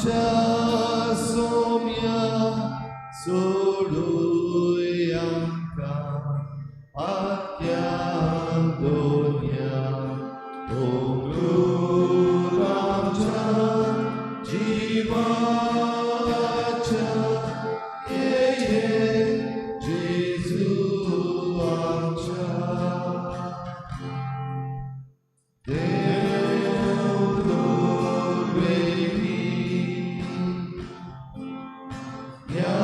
आमच्या सोम्या सोडूय आमकां आख्या दोन्या अमृत आमच्या जिवाच्या ये ये जेजू आमच्या देव दुर्वेगी ह्या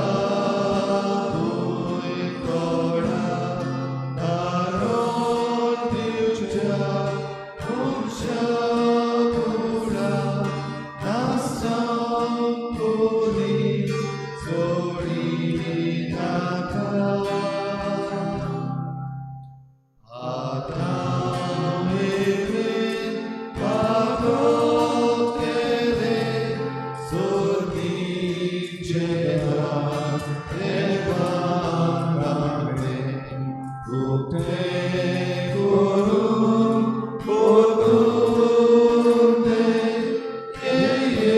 भूंय कोडा तारण दिवच्या मनशा कुडा नासांकोली सोडिनाका. आतां मेरेन पातक केलें सर्गीचें दार देवान राखलें उक्तें करून परतून तें ये ये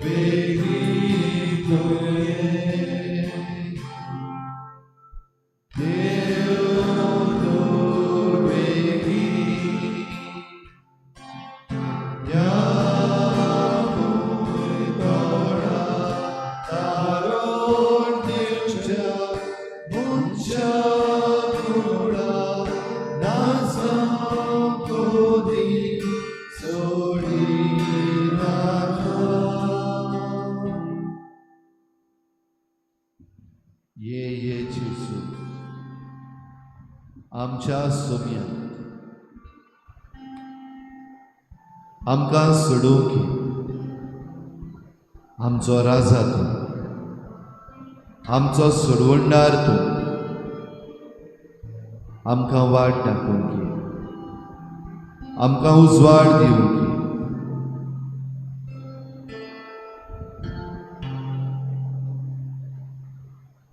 बेगीन तूं ये. देव दुर्वेगी ह्या भूंय कोडा तारण दिवच्या मनशा कुडा नासांकोली सोडिनाका. ये ये जेजू आमच्या सोम्या आमकां सोडोवंक ये. आमचो राजा तूं, आमचो सोडवणदार तूं, आमकां वाट दाखोवंक ये, आमकां उजवाड दिवंक ये.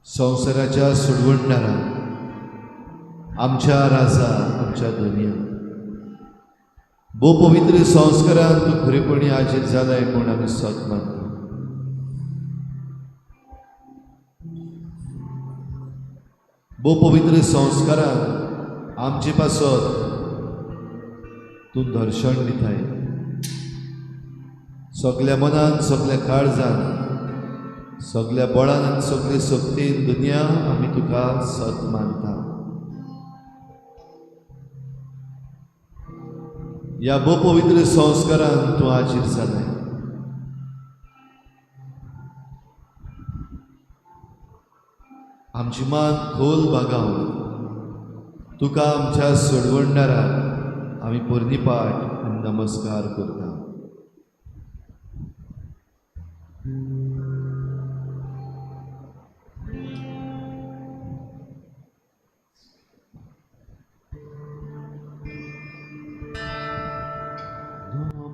संवसाराच्या सोडवणदारा आमच्या राजा आमच्या दुनिया भोव पवित्र संस्कारान तूं खरेपणी हाजीर जालाय म्हूण आमी सत मानता. भोव पवित्र संस्कारान आमचे पासत तूं दर्शन दिताय. सगल्या मनान सगल्या काळजान सगल्या बळान आनी सगळे शक्तीन दुनिया आमी तुका सत मानता. ह्या भोव पवित्र संस्कारान तूं हाजीर जालाय. आमची मान खोल बागावन तुका आमच्या सोडवणदाराक आमी पोरणीपाठ आनी नमस्कार करता.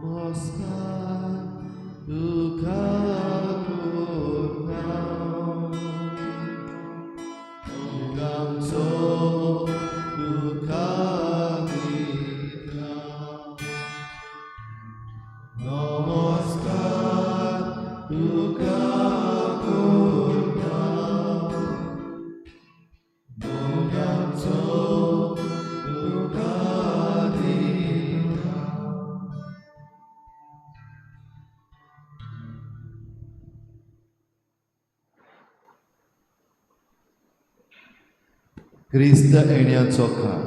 नमस्कार तुका करता आमचो तुका दिता. नमस्कार तुका करता आमचो तुका दिता. क्रिस्त येण्याचो काळ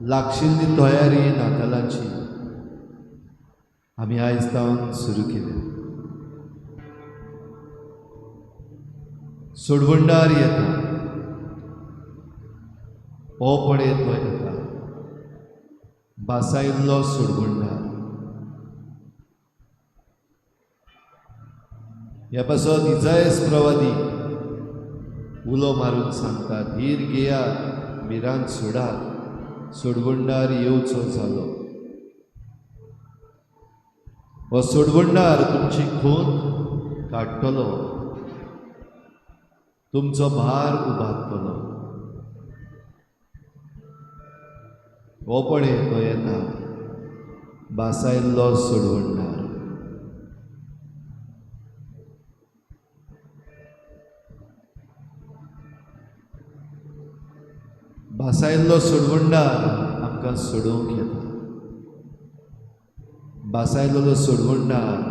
लागशिल्ली तयारी नातालांची आमी आयज जावन सुरू केल्या. सोडवणदार येता, हो पळय तो येता, बासायल्लो सोडवणदार. ह्या पासत इजायस प्रवादी उलो मारून सांगता, धीर घेयात, भिरांत सोडात, सोडवणदार येवचो जालो. हो सोडवणदार तुमची खून काडटलो, तुमचो भार उबारतलो. हो पळय तो येता, बासायल्लो सोडवणदार. भासायल्लो सोडवणदार आमकां सोडोवंक येता. भासायल्लो सोडवणदार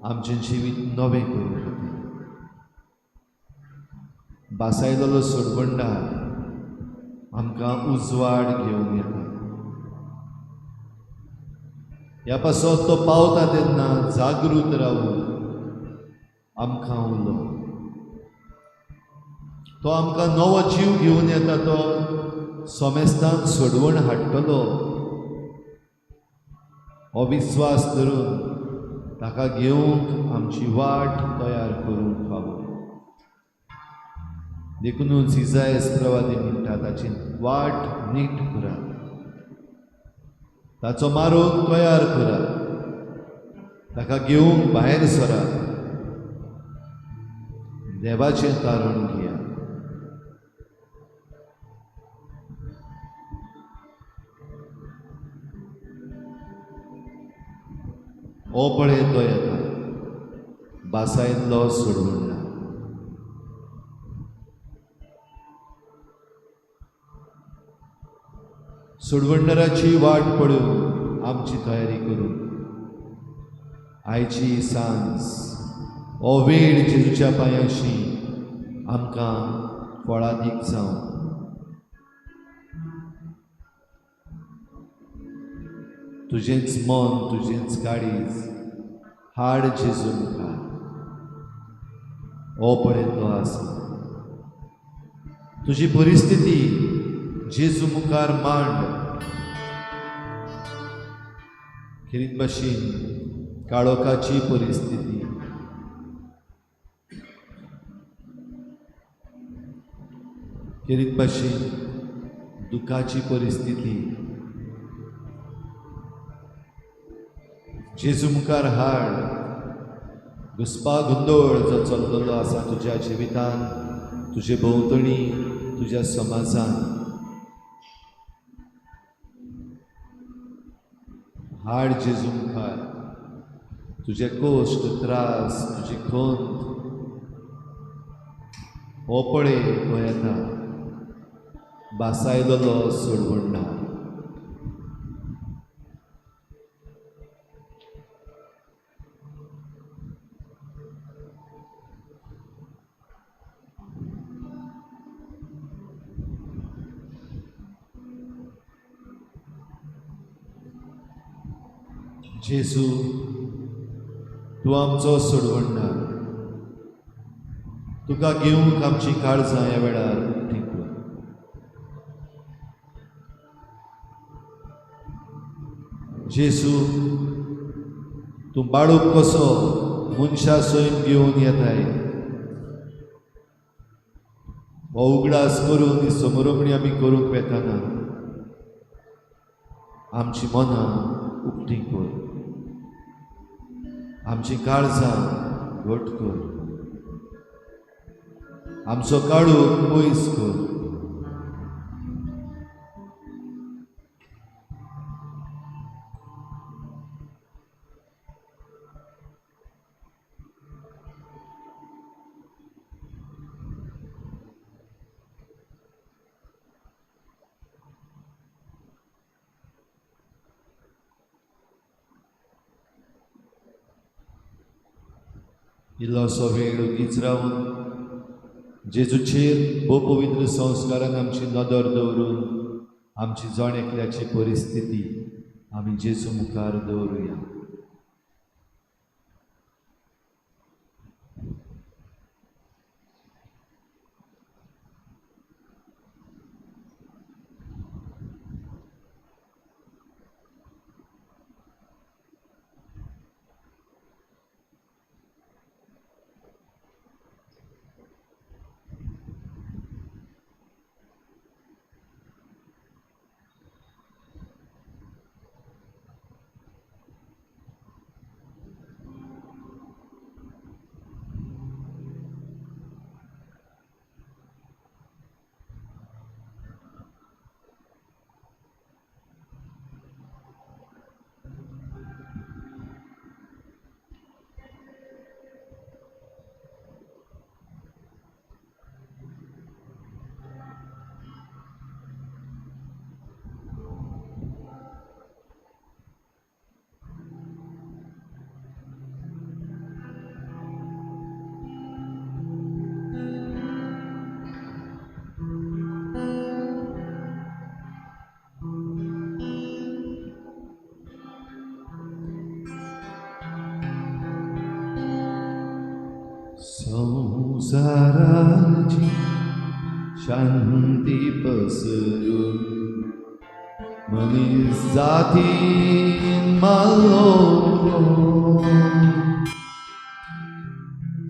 आमचें जिवीत नवें करूंक येता. भासायल्लो सोडवणदार आमकां उजवाड घेवन येता. ह्या पासत तो पावता तेन्ना जागृत रावून आमकां उलो. तो आमकां नवो जीव घेवन येता. तो समेस्तांक सोडवण हाडटलो हो विस्वास धरून ताका घेवंक आमची वाट तयार करूंक फावो. देखूनच इजायस प्रवादी म्हणटा, ताची वाट नीट करात, ताचो मार्ग तयार करात, ताका घेवंक भायर सरात, देवाचें तारण घेयात. ओ पळय तो येता, भासायल्लो सोडवणदार. सोडवणदाराची वाट पळोवन आमची तयारी करून आयची सांज हो वेळ जेजूच्या पांयांशी आमकां फळादीक जावं. तुजेंच मन, तुजेंच काळीज हाड जेजू मुखार. हो पळय तो आसा. तुजी परिस्थिती जेजू मुखार मांड. खेरीत भाशेन काळोखाची परिस्थिती, खेरीत भाशेन दुखाची परिस्थिती जेजू मुखार हाड. घुसपा गोंदळ जो चल्लेलो आसा तुज्या जिवितान, तुजे भोंवतणी, तुज्या समाजान, हाड जेजू मुखार. तुजे कश्ट, त्रास, तुजी खंत, हो पळय तो येता, भासायल्लो सोडवणदार. जेजू, तूं आमचो सोडवणदार. तुका घेवंक आमची काळजां ह्या वेळार उक्ती कर. जेजू, तूं बाळूक कसो मनशा सैम घेवन येताय, हो उगडास करून ही समरमणी आमी करूंक वेताना आमची मनां उक्ती कर, आमची काळजां घट कर, आमचो काळोख पयस कर. इल्लोसो वेळ उगीच रावन जेजूचेर भोव पवित्र संस्कारान आमची नदर दवरून आमची जण एकल्याची परिस्थिती आमी जेजू मुखार दवरुया. संवसाराची शांती पसरून मनीस जातीन मारलो,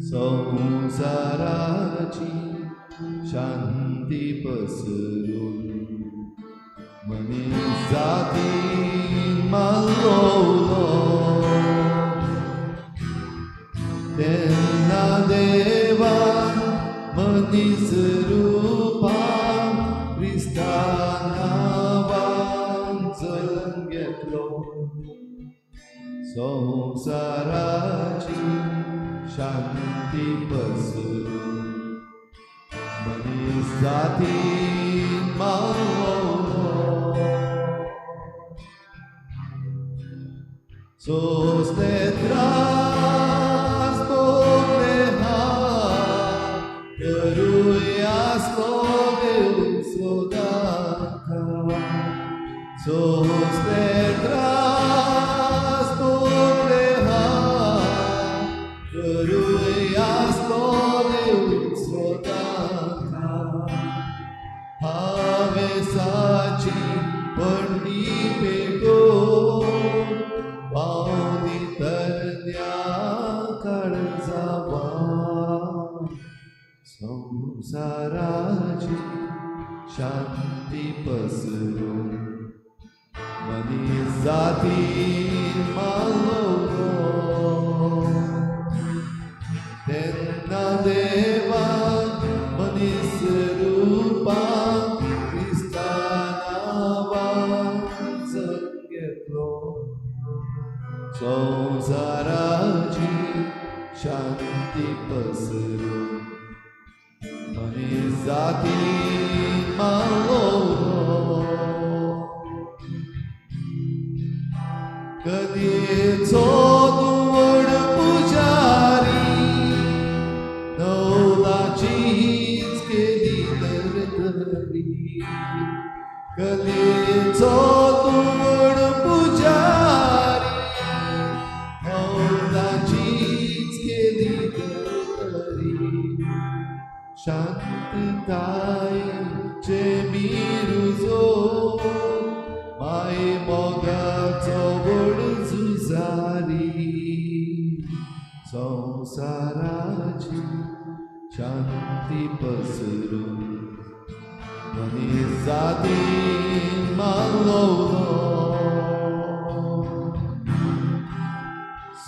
संवसाराची शांती पसरून मनीस जातीन मारलो। तेन्ना देवान मनीस रूपान क्रिस्ता नांवान जल्म घेतलो, संवसाराची शांती पसरून मनीस जातीन मारलो। सोंसले त्रास भोगले हाल, तरूय आसलो देव सदांकाळ। सोंसले त्रास भोगले हाल, तरूय आसलो देव सदांकाळ। हावेसाची पडली पेटोवन पावली तरण्या काळजावा, संवसाराची शांती पसरून मनीस जातीन मारलो। तेन्ना देवान मनीस रूपान क्रिस्ता नांवान जल्म घेतलो, संवसाराची शांती पसरून मनीस जातीन मारलो। कलेचो धुवड पुजारी नवलाचीच केली तरतरी, कलेचो धुवड पुजारी नवलाचीच केली तरतरी। शांततायेचे मिरुजो माय मोगाचो व्हड झुजारी, संवसाराची शांती पसरून मनीस जातीन मारलो।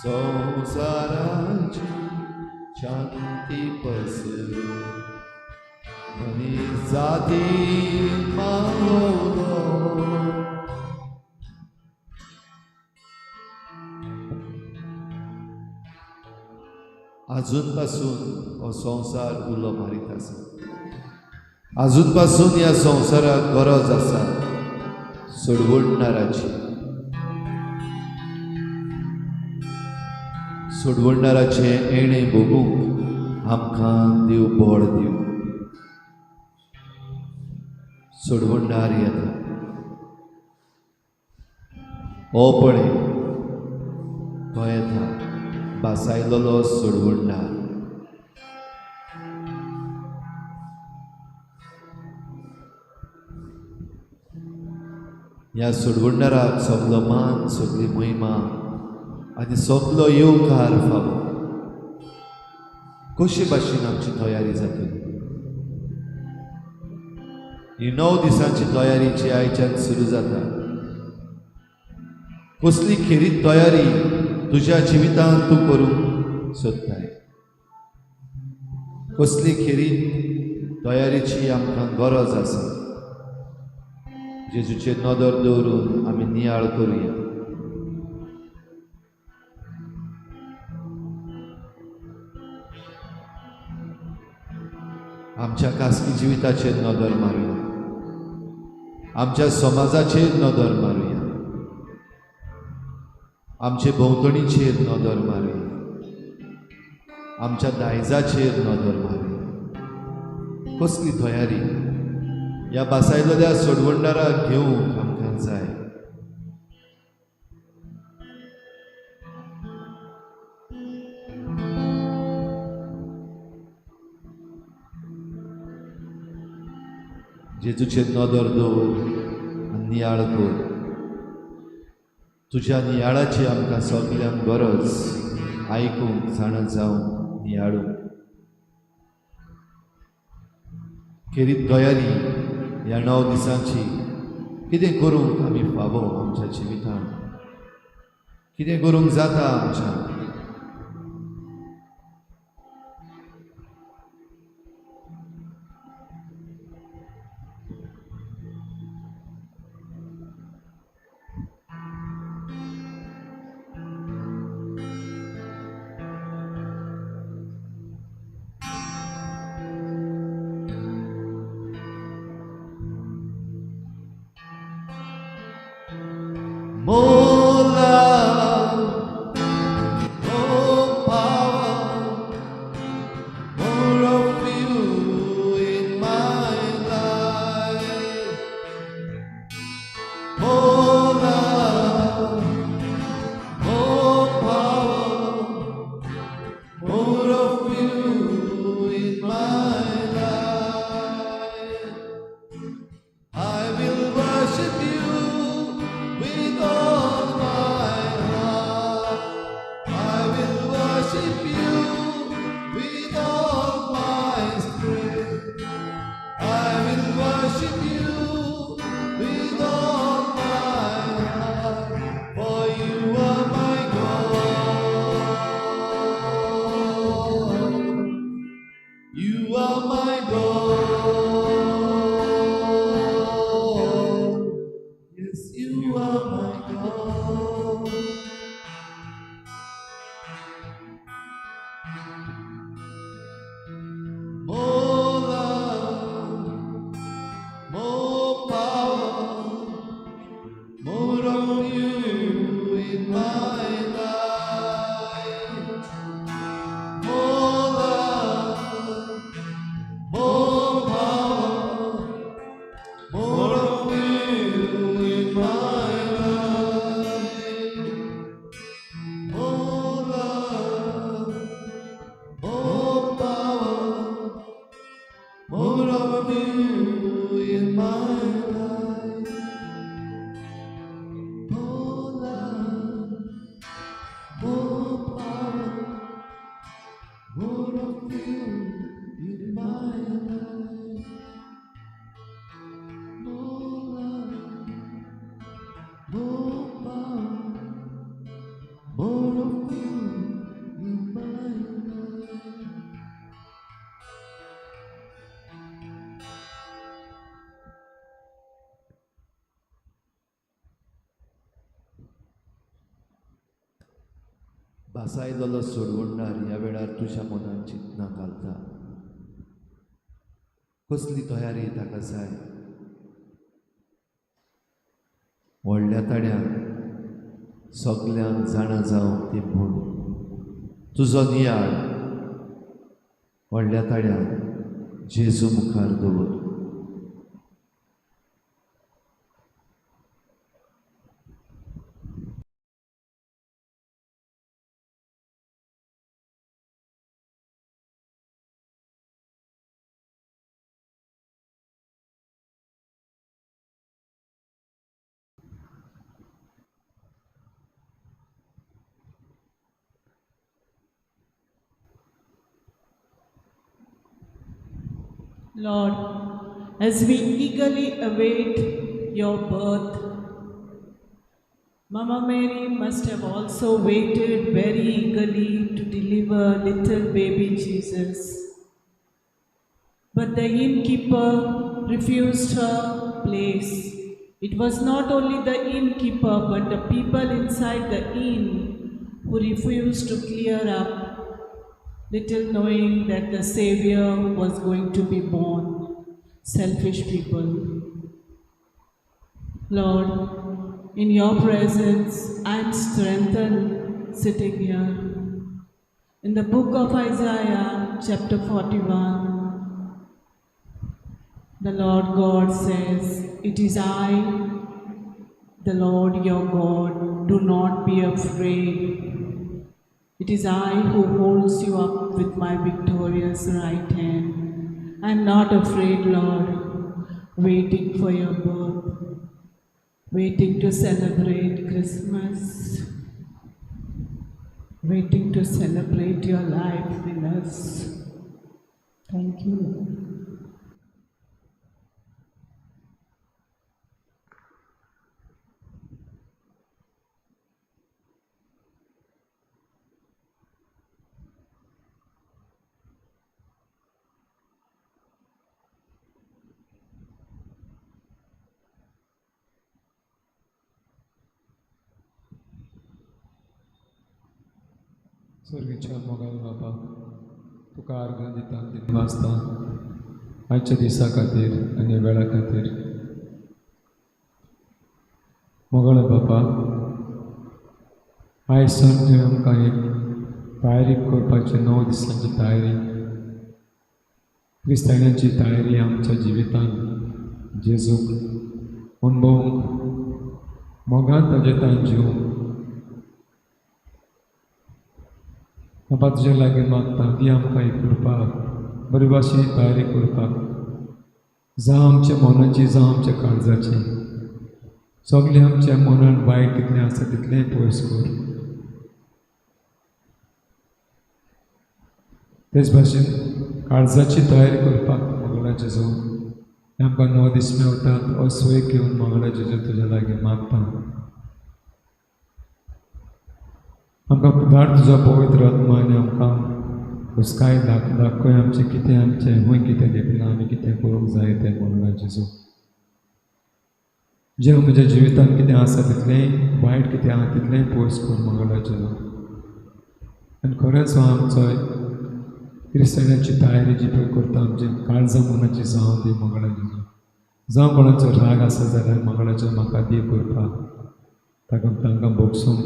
संवसाराची शांती पसरून मनीस जातीन मारलो। आजून पासून हो संवसार उलो मारीत आसा, आजून पासून ह्या संवसाराक गरज आसा सोडवणणाराची। सोडवणणाराचें येणें भोगूंक आमकां देव बळ दिवं। सोडवणणार येता, हो पळय तो येता, बासायलोलो सोडवणणार। ह्या सोडवणणाराक सगलो मान, सगली महिमा आनी सगलो येवकार फावो। कशे भाशेन आमची तयारी जातली? ही 9 दिसांची तयारी जी आयच्यान सुरू जाता, कसली खेरीत तयारी तुज्या जिवितांत तूं करूंक सोदताय? कसली खेरीत तयारीची आमकां गरज आसा? जेजूचेर नदर दवरून आमी नियाळ करुया। आमच्या खासगी जिविताचेर नदर मारुया, आमच्या समाजाचेर नदर मारुया, आमचे भोंवतणीचेर नदर मारुया, आमच्या दायजाचेर नदर मारुया। कसली तयारी ह्या बासायलोल्या सोडवणदाराक घेवंक आमकां जाय? जेजूचेर नदर दवर आनी नियाळ कर. तुज्या नियाळाची आमकां सगल्यांक गरज, आयकूंक, जाणा जावंक, नियाळूंक. खेरीत तयारी ह्या 9 दिसांची कितें करूंक आमी फावो आमच्या जिवितांत, कितें करूंक जाता आमच्या. More love, more power, more of you in my life. More love, more power, more of you in my life. I will worship you with all my heart. I will worship you with all my strength. I will worship you with all my heart, for you are my God. You are my God. Yes, you are my God. More love, more power, more of you in my life. More love, more power, more of you in my life. More love, more power, more of you in my life. More love, more power, more of you in my life. More love, more power, more of you in my life. भासायलेलो सोडवणदार ह्या वेळार तुज्या मनान चिंतना घालता. कसली तयारी ताका जाय? व्हडल्या ताड्यान सगल्यांक जाणा जावंक ती म्हूण तुजो नियाळ व्हडल्या ताड्यान जेजू मुखार दवर. Lord, as we eagerly await your birth, Mama Mary must have also waited very eagerly to deliver little baby Jesus. But the innkeeper refused her place. It was not only the innkeeper, but the people inside the inn who refused to clear up, little knowing that the Savior was going to be born. Selfish people. Lord, in your presence, I am strengthened sitting here. In the book of Isaiah, chapter 41, the Lord God says, "It is I, the Lord your God, do not be afraid. It is I who holds you up with my victorious right hand." I am not afraid, Lord. waiting for your birth, waiting to celebrate Christmas, waiting to celebrate your life with us. Thank you, Lord. सर्गीच्या मोगाळ बाबा, तुका आर्गां दिता दिनवासता आयच्या दिसा खातीर आनी वेळा खातीर. मोगाळ बाबा, आयज सावन तुवें आमकां एक तयारी करपाची, 9 दिसांची तयारी, क्रिस्तांवांची तयारी आमच्या जिवितांत जेजूक अणभवूंक, मोगान ताजे तान जिवूंक. बाबा तुज्या लागीं मागता ती आमकां एक कृपा बरे भाशेन तयारी करपाक, जावं आमच्या मनाची, जावं आमच्या काळजाची, सगळें आमच्या मनान वायट कितलें आसा तितलेंय पयस कर. तेच भाशेन काळजाची तयारी करपाक मंगळा जेजू आमकां 9 दीस मेवतात असोय घेवन मंगळा जेजू तुज्या लागीं मागता. आमकां धाड तुजो पवित्र आत्मा आनी आमकां हुस्काय दाखय आमचें कितें, आमचें खंय कितें लिपलां, आमी कितें करूंक जाय तें मंगळा जेजू. जें म्हज्या जिवितांत कितें आसा तितलेंय वायट कितें आसा तितलेंय पयस कर मंगळा जेजू. आनी खरेंच हो आमचो क्रिस्तांवांची तयारी जी पळय करता आमची काळजां मनाची जावं ती मंगळा जेजू. जावं कोणाचो राग आसा जाल्यार मंगळाचो म्हाका दी करपाक, ताका तांकां भोगसूंक.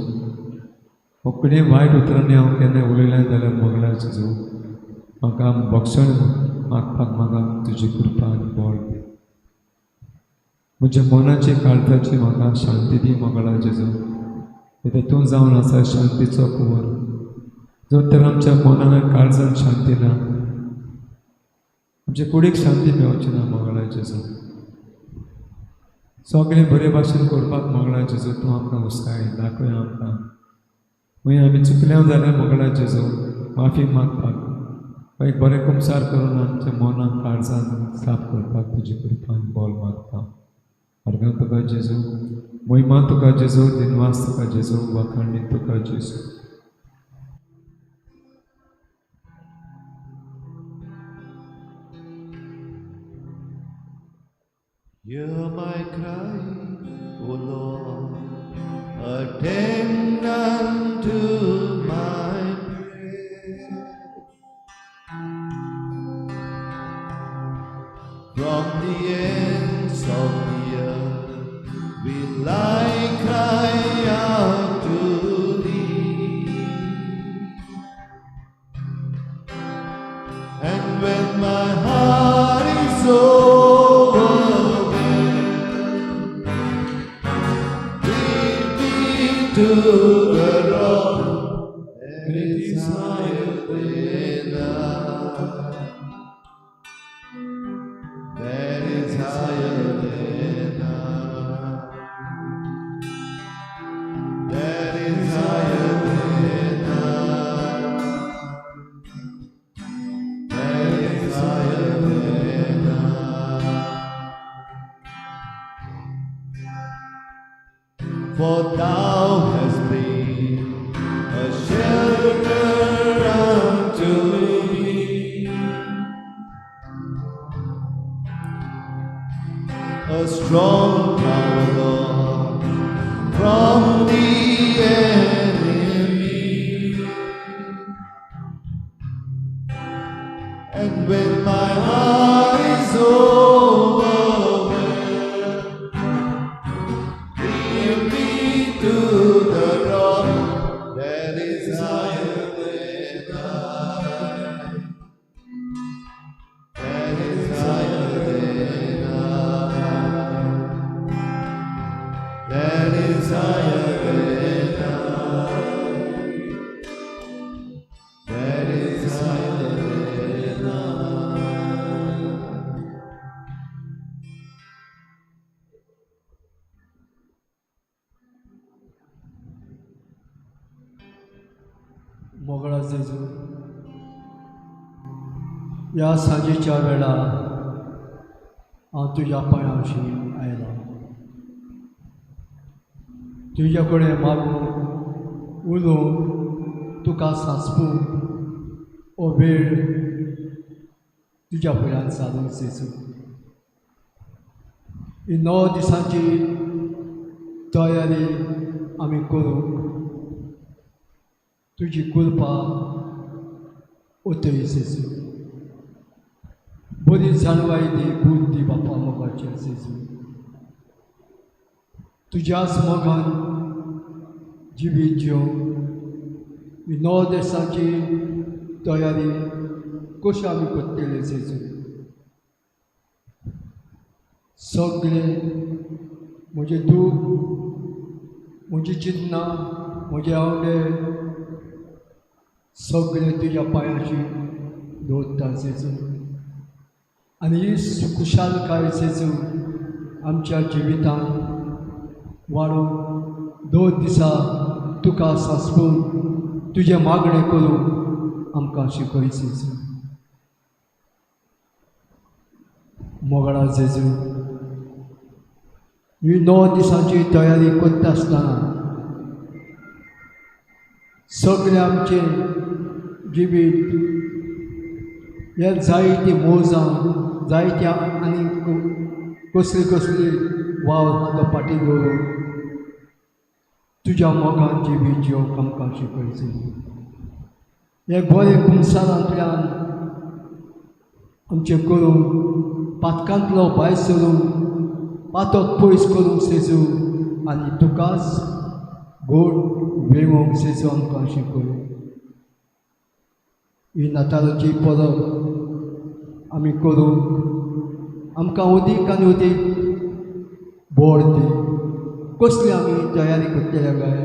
कोंकणी वायट उतरांनी हांव केन्नाय उलयलें जाल्यार मंगळा जेजू म्हाका भोगसण मागपाक म्हाका तुजी कृपा आनी बळ दी. म्हज्या मनाची काळजाची म्हाका शांती दी मंगळा जेजू. कित्याक तूं जावन आसा शांतीचो कुंवर. जर तर आमच्या मनान आनी काळजान शांती ना, आमच्या कुडीक शांती मेळची ना मंगळा जेजू. सगळें बरे भाशेन करपाक मंगळा जेजू तूं आमकां हुस्काय दाखय आमकां. मागीर आमी चुकल्या जाल्यार मंगळा जेजू माफी मागपाक, एक बरें कुमसार करून आमच्या मनाक काळजान साफ करपाक तुजी कृपा आनी बळ मागता. अर्गां तुका जेजू, महिमा तुका जेजू, दिनवास तुका जेजू, वाखाणी तुका जेजू. Hear my cry, O Lord, attend unto my prayer. From the ends of the earth will I cry out to thee. And when my heart is overwhelmed, lead me to the rock that is higher than I. That is higher than I. That is higher than I. That is higher than I. For thou hast been a shelter unto me, a strong tower, Lord, from the enemy. And when my heart is overwhelmed, lead me to the rock that is higher than I. That is higher than I. That is higher than I. That is higher than I. जेजू, ह्या सांजेच्या वेळार हांव तुज्या पांयांशी आयला. तुज्या कडेन मागूंक, उलोवंक, तुका सांसपूंक हो वेळ तुज्या फुड्यान सादूंक जेजू. ही 9 दिसांची तयारी आमी करूंक तुजी कृपा ओतय जेजू. बरी जाणवाय दी, बूद दी बापा मोगाचेर जेजू. तुज्याच मोगान जिवीत जिवंक ही 9 दिसांची तयारी कशी आमी करतले जेजू. सगळें म्हजें दूख, म्हजी चिंतना, म्हजे आवडे सगळें तुज्या पांयांशी दवरता जेजू. आनी ही खुशालकाय जेजू आमच्या जिवितांत वाडोवन 2 दिसा तुका सांसपून तुजें मागणें करूंक आमकां शिकय जेजू. मोगळा जेजू, ही 9 दिसांची तयारी करता आसतना सगळें आमचें जिवीत ह्या जायतीं मोजां, जायत्या आनी कसली कसली वावर आहा तो फाटीं दवरून तुज्या मोगान जिवीत जिवंक आमकां शिकय जेजू. हे बरें कुमसारांतल्यान आमचें करूंक, पातकांतलो भायर सरूंक, पातक पयस करूंक जेजू आनी तुकाच गोड वेंगोवंक जेजू आमकां शिकय. ही नातालाची परब आमी करूंक आमकां अदीक आनी अदीक बोड दी. कसली आमी तयारी करतले काय?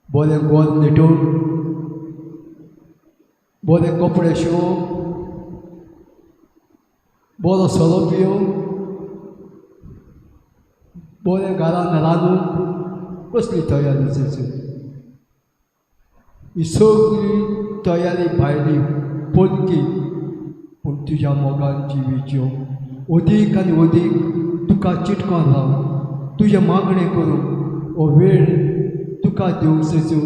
बरें गोल न्हेटूंक, बरे कपडे शिंवूंक, बरो सोरो पिवंक, बरें घरान रांदूंक, कसली तयारी जेजू? ही सगळी तयारी भायली पोलकी, पूण तुज्या मोगान जिवीत जिवंक अदीक आनी अदीक तुका चिटकोन राव, तुजें मागणें करूंक हो वेळ तुका दिवंक जेजू.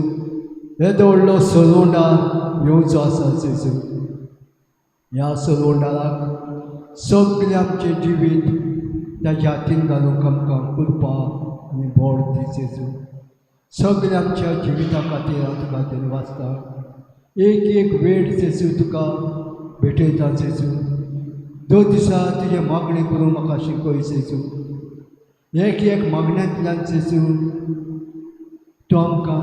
येदो व्हडलो सलवंडार येवचो आसा जेजू. ह्या सलवंडाराक सगळें आमचें जिवीत ताज्या हातीन घालूंक आमकां कृपा आनी बोड दी जेजू. सगळें आमच्या जिविता खातीर हांव तुका धन्यवाद. एक एक वेळ जेजू तुका भेटयता जेजू. 2 दिसा तुजें मागणें करूंक म्हाका शिकय जेजू. एक एक मागण्यांतल्यान जेजू तूं आमकां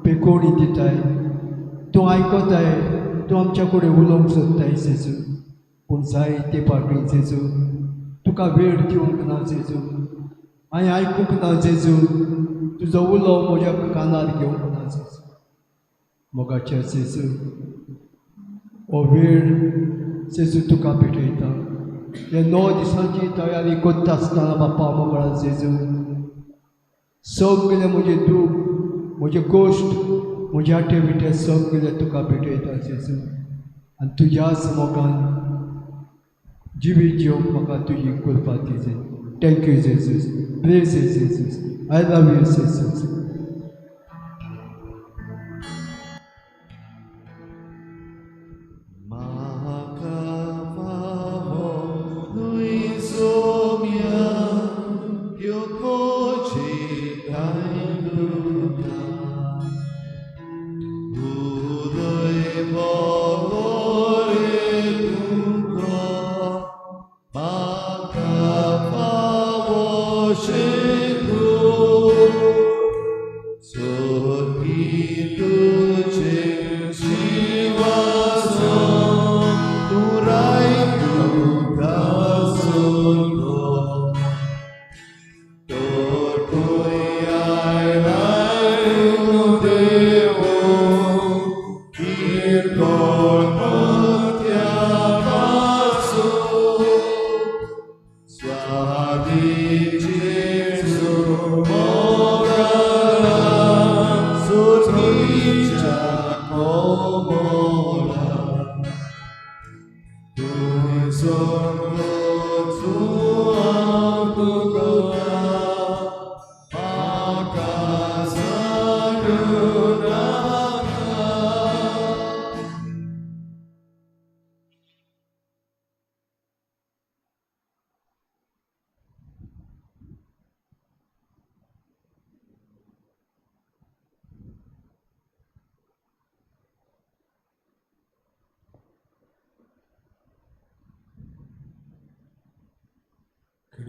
पेकोवणी दिताय, तूं आयकताय, तूं आमच्या कडेन उलोवंक सोदताय जेजू. पूण जायते फावटी जेजू तुका वेळ दिवंक ना जेजू, हांवें आयकूंक ना जेजू, तुजो उलो म्हज्या कानार घेवंक ना जेजू. मोगाच्या जेजू, हो वेळ जेजू तुका भेटयता. हे 9 दिसांची तयारी करता आसतना बापा मोगळा जेजू, सगळें म्हजें दूख, म्हजें कश्ट, म्हजे आटे विटे सगळें तुका भेटयता जेजू. आनी तुज्याच मोगान जिवीत जिवंक म्हाका तुजी कृपा दी. Thank you Jesus, praise Jesus, I love you Jesus. Shekhu.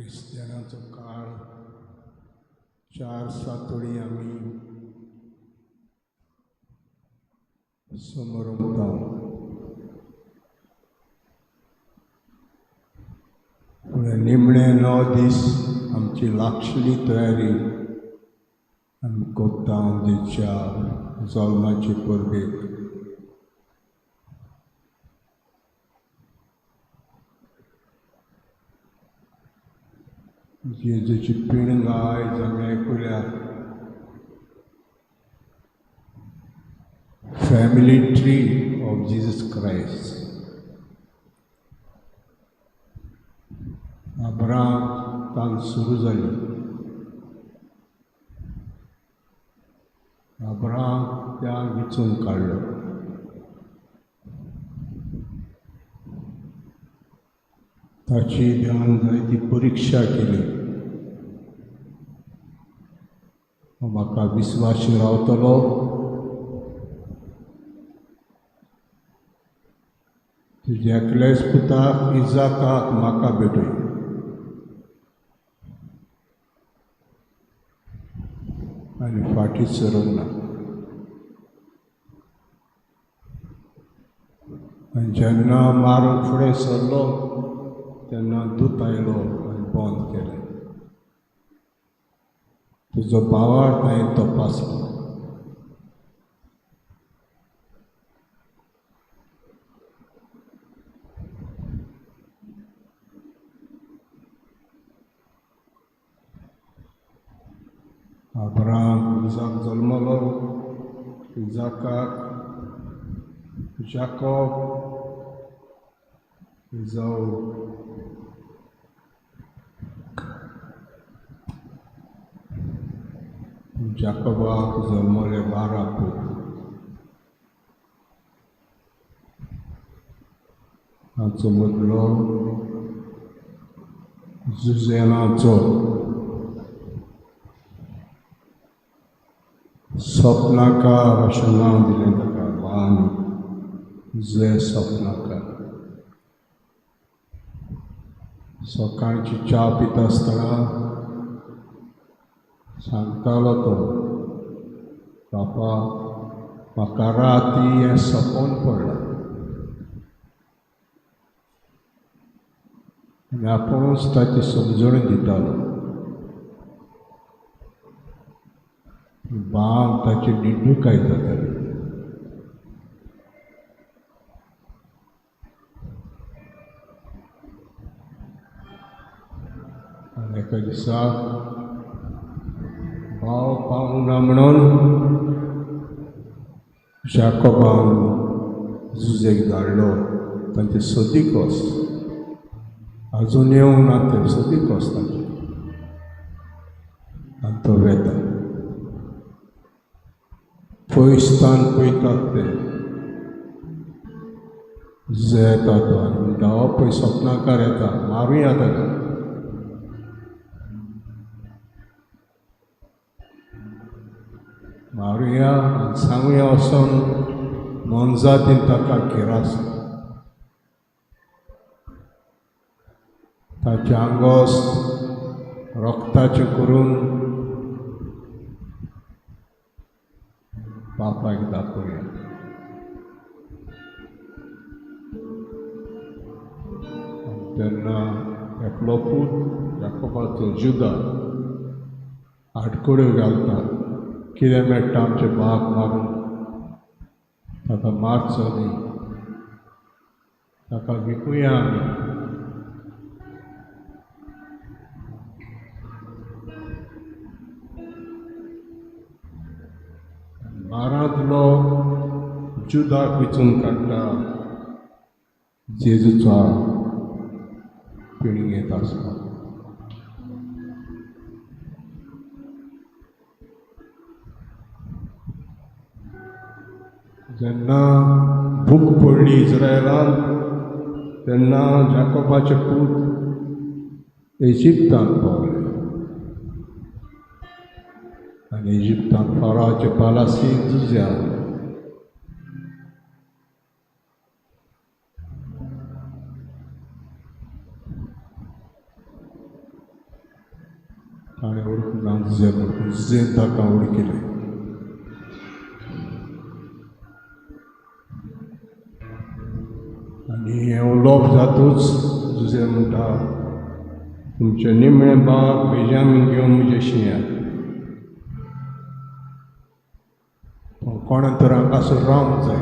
क्रिस्तियानाचो काळ 4 सातोळी आमी समोर पूण निमणे 9 दीस आमची लागशिल्ली तयारी आमी करता जेच्या जल्माचे परबेक. जेजूची पिणगां आयज आमी आयकुल्या. Family tree of Jesus Christ. Abraham तान सुरू जाली. अब्राम त्या विचून काडलो. ताची ध्यान जायती परिक्षा केली. म्हाका विस्वाशी रावतलो, तुज्या एकल्याच पुताक इजाकाक म्हाका भेटय. आनी फाटीं सरूंक ना. आनी जेन्ना मारूंक फुडें सरलो तेन्ना दूत आयलो आनी बंद केलें. तुजो भावार ताणें तपासलो. अब्राम इजाक जल्मलो, इजाकाक जाकोब, इजाऊ. जाकोबाक जल्मले 12 पूत. तांचो मदलो जुजेनाचो सपनाकार अशें नांव दिलें ताका ल्हान जुजे सपनाकार. सकाळची च्या पिता आसतना सांगतालो तो, बापा म्हाका राती हें सपन पडलां. आनी आपुणूच ताची समजणी दितालो. बांग ताची निंदुकाय जाताली. आनी एका दिसा भाव पावूंक ना म्हणून जाकोबान जुजेक धाडलो. तांचे सोदीक वच, आजून येवंक ना ते, सोदीक वच तांचे. आनी तो वेता. पयसतान पळयतात ते जुजे येता तो आनी म्हणटा, हो पळय सपनाकार येता, मारुया ताका. मारुया आनी सांगुया वचोन मोनजातीन ताका किरास. ताचें आंगोस रक्ताचें करून बापायक दाखोवया. तेन्ना एकलो पूत जाकोबाचो जुदा आडखळ्यो घालता. कितें मेळटा आमचे बाग मारून, ताका मारचो न्ही, ताका विकुया आमी. बारांतलो जुदाक विचून काडटा जेजूचो पिळगेंत आसता. जेन्ना भूक पडली इस्रायलांत तेन्ना जाकोबाचे पूत इजिप्तांत पावले. आनी इजिप्तांत फाराचे पालासी जुज्या. पूण हांव जुजे म्हणून जुजेन ताका उडकिलें. आनी हें उलोवप जातूच जुजे म्हणटा तुमचें निमणें बाब बेजामीन घेवन म्हजें शिंयात. पूण कोणा तर हांगासर रावंक जाय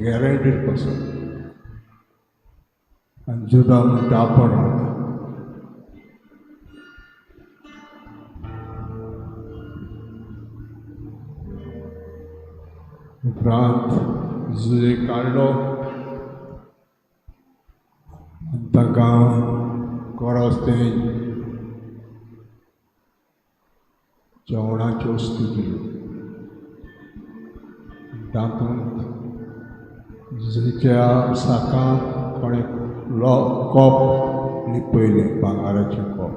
गॅरंटीड कसो. आनी जुदा म्हणटा आपूण रावता. उपरांत जुजे काडलो आनी तांकां कोरोस तें जेवणाच्यो वस्तू दिल्यो. तातूंत जुजेच्या साकांत कोणें कोप लिपयलें, भांगराचें कोप.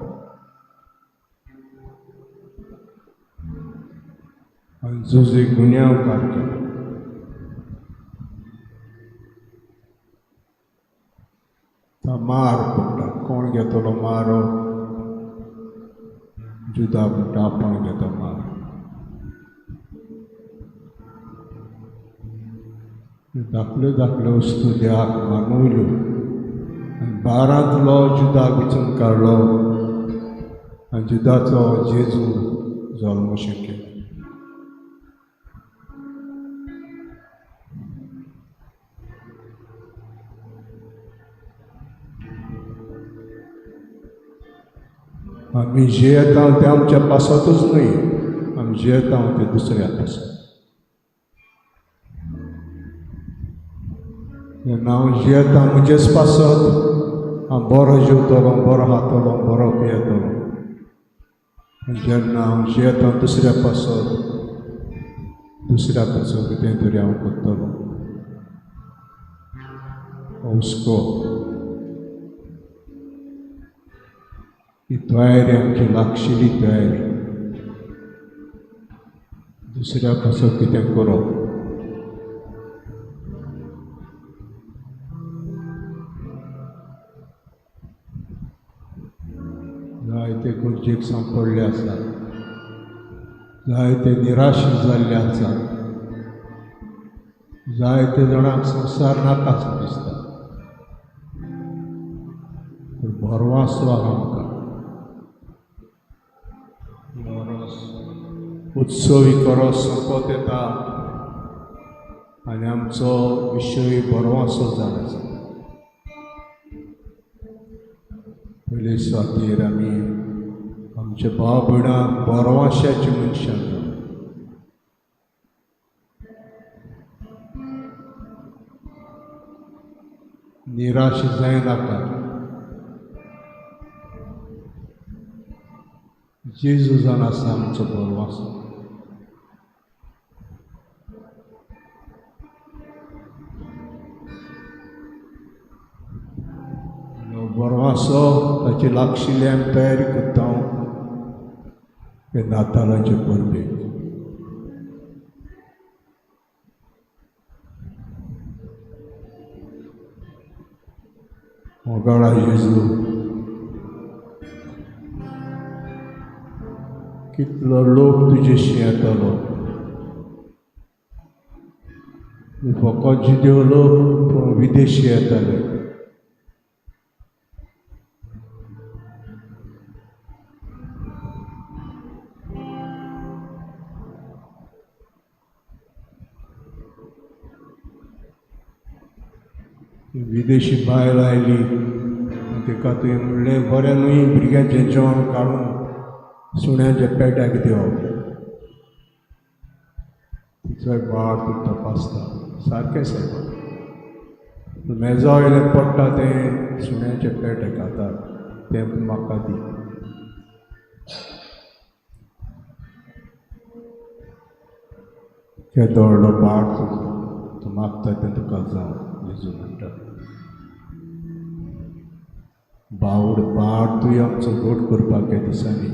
आनी जुजे गुन्यांवकार केलो. मार पडटा, कोण घेतलो मारो? जुदा म्हणटा आपूण घेता मार. धाकल्यो धाकल्यो वस्तू देवाक मानवल्यो आनी बारांतलो जुदाक विचून काडलो आनी जुदाचो जेजू जल्म केलो. आमी जियेता तें आमच्या पासतूच न्हय, आमी जियेता तें दुसऱ्या पासत. जेन्ना हांव जियेता म्हजेच पासत हांव बरो जेवतलो, बरो खातलो, बरो पियेतलो. जेन्ना हांव जियेता दुसऱ्या पासत, दुसऱ्या पासत कितें तरी हांव करतलो. हुस्को ही तयारी आमची लागशिल्ली तयारी, दुसऱ्या पासत कितें करप. जायते गरजेक सांपडले आसात, जायते निराश जाल्ले आसात, जायते जाणांक संवसार नाका सो दिसता. पूण भरवासो आहा आमकां. उत्सवी करो सोंपत येता आनी आमचो विशय बरवासो जावन आसा. पयले सुवातेर आमी आमच्या भाव भयणां बरवाश्याची मनशां जावन निराश जायनाका. जेजू जावन आसा आमचो बरवासो. बरवासो ताची लागशिल्ली आमी तयारी करता हे नातालाचे परबेक. मोगाळा जेजू, कितलो लोक तुजेशी येतालो, फकत जिदेव लोक पूण विदेशी येताले. विदेशी बायल आयली आनी तिका तुवें म्हणलें बरें न्हय भुरग्यांचें जेवण काडून सुण्याच्या पेट्याक दिवप. तिचोय बाळ तूं तपासता सारकें सायबा, मेजा वयलें पडटा तें सुण्याचे पेटे खाता तें म्हाका दी. केदो व्हडलो बाळ तुजो, तूं मागता तें तुका जावं. जेजू म्हणटा बावड बाळ तुवें आमचो घट करपाक ह्या दिसांनी.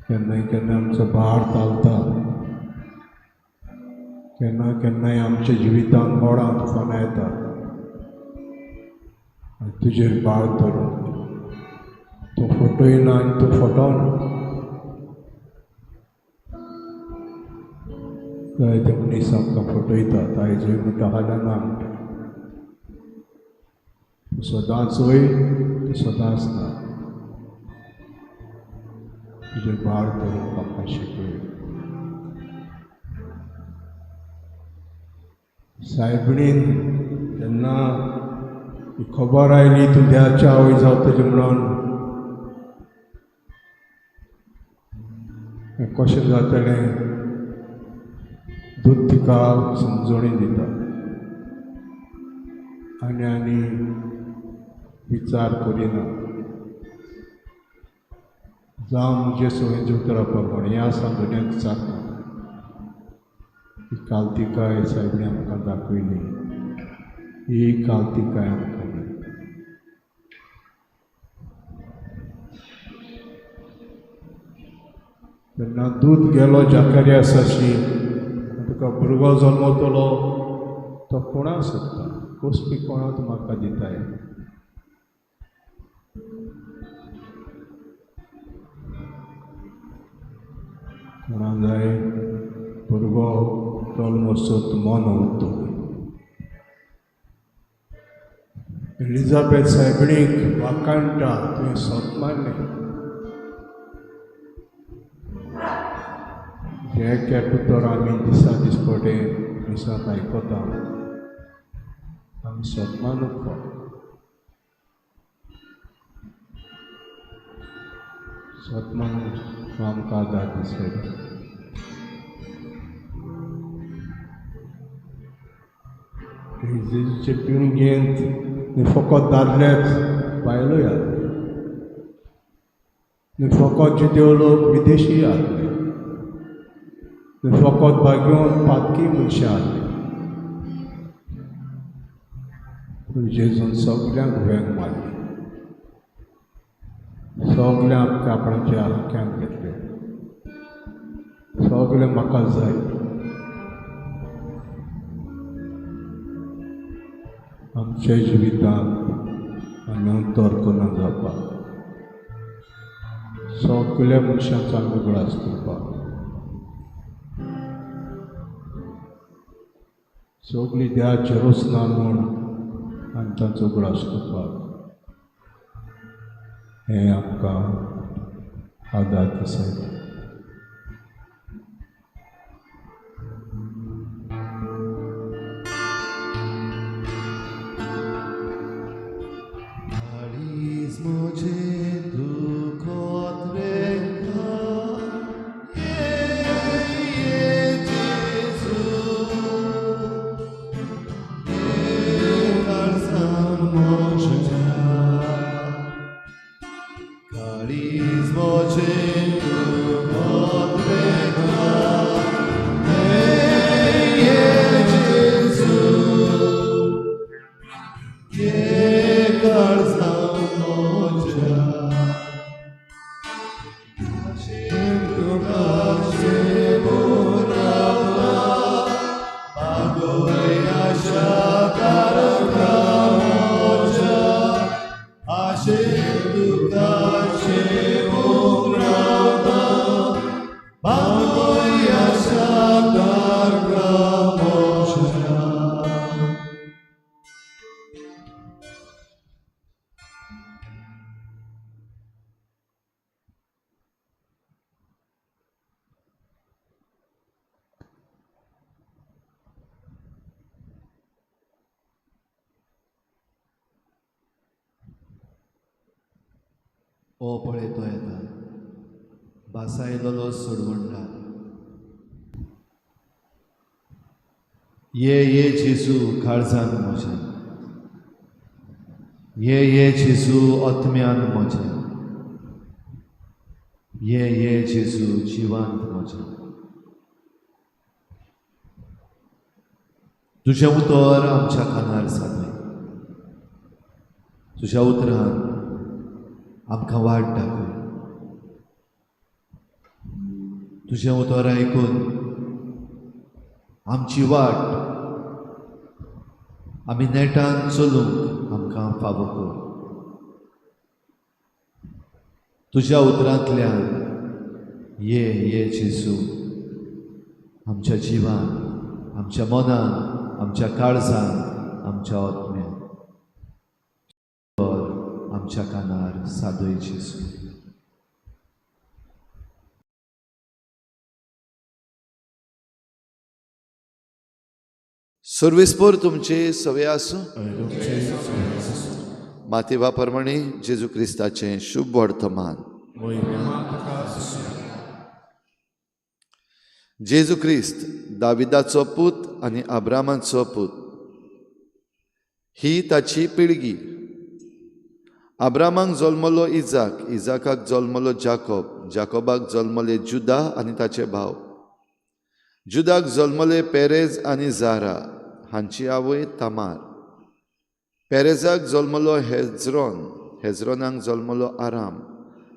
केन्नाय केन्ना आमचो बाळ तालता, केन्ना केन्नाय आमच्या जिवितांत मोडां तुफानां येतात आनी तुजेर बाळ धरून तूं फटयना आनी तूं फटवना. जायते मनीस आमकां फटयतात. आयजूय म्हणटा फाल्यां ना म्हणटा. तूं सदांच वय, तूं सदांच ना. तुजें भार धरूंक आमकां शिकय. सायबिणीन जेन्ना ही खबर आयली तूं देवाच्या आवय जावतली म्हणून, हें कशें जातलें दूत तिका समजणी दिता आनी आनी विचार करिना. जावं म्हजे सवयेच्या उतरा प्रमाण. हें आसा दुनियांत जाता. ही कालतिकाय सायबिणी आमकां दाखयली. ही कालतिकाय आमकां दी. तेन्ना दूत गेलो जाकारियासाशी, तुका भुरगो जल्मतलो तो कोणाक सोदता, कसली कोणाक म्हाका दिताय. कोणा जाय भुरगो जल्मसोत मन उरतो. एलिझाबेथ सायबिणीक वाकाणटा, तुवें सोत मारलें. जे एक उतर आमी दिसा दिसपटे मिसांत आयकता, आमी सोत मानूंक फाव. सोत मानूंक आमकां आदार दिसता. जेजूचे पिळगेंत न्ही फकत दादलेच, बायलोय आसले. न्ही फकत जिदेव लोक, विदेशी आसले. न्ही फकत भाग्योन पातकी मनशां आसली. पूण जेजून सगल्यांक वेंग मारली, सगल्यांक आपणाच्या आख्यांक घेतले. सगळें म्हाका जाय. आमच्या जिवितांत आमी अंतर करून जावपाक, सगळ्या मनशांचो आमी उगडास करपाक, सगळी देवाची रोसना म्हूण आमी तांचो उगडास करपाक हें आमकां आदार दिसता. ओ पळय तो येता, भासायलोलो सोडवणदार. ये ये जेजू काळजान म्हज्या, ये ये जेजू आत्म्यान म्हज्या, ये ये जेजू जिवांत म्हज्या. तुजें उतर आमच्या कानार सादय, तुज्या उतरान आमकां वाट दाखय. तुजें उतर आयकून आमची वाट आमी नेटान चलूंक आमकां फावो कर. तुज्या उतरांतल्यान ये ये जेजू आमच्या जिवान, आमच्या मनान, आमच्या काळजान, आमच्या आत्म्यान, आमच्या कानार सादय जेजू. सर्वेस्पोर तुमचे सवे आसूं. मातेवा प्रमाणे जेजू क्रिस्ताचें शुभ वर्तमान. जेजू क्रिस्त दाविदाचो पूत आनी अब्रामाचो पूत, ही ताची पिळगी. अब्रामाक जल्मलो इजाक, इजाकाक जल्मलो जाकोब, जाकोबाक जल्मले जुदा आनी ताचे भाव, जुदाक जल्मले पेरेज आनी जारा हांची आवय तामार, पेरेजाक जल्मलो हेज्रोन, हेज्रोनाक जल्मलो आराम,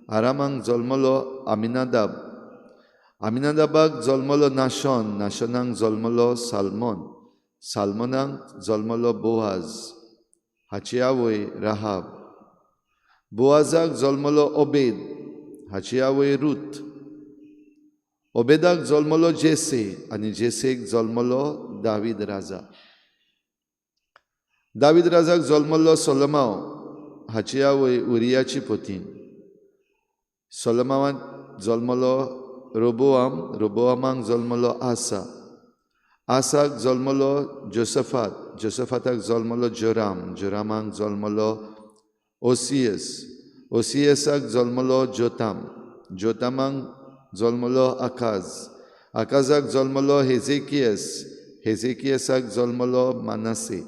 आरामाक जल्मलो आमिनादाब, आमिनादाबाक जल्मलो नाशोन, नाशोनाक जल्मलो साल्मोन, साल्मोनाक जल्मलो बोआज हाची आवय राहाब, बोआजाक जल्मलो ओबेद हाची आवय रूथ, ओबेदाक जल्मलो जेसे आनी जेसेक जल्मलो दावीद राजा, दावीद राजाक जल्मलो सोलोमाव हाची आवय उरियाची पोतीन, सोलोमावाक जल्मलो रोबोआम, रोबोआमाक जल्मलो आसा, आसाक जल्मलो जोसफात, जोसफाताक जल्मलो जोराम, जोरामाक जल्मलो ओसियस, ओसियसाक जल्मलो जोताम, जोतामाक जल्मलो आकाज, आकाजाक जल्मलो हेजेकियस, हेजेकियसाक जल्मलो मानासे,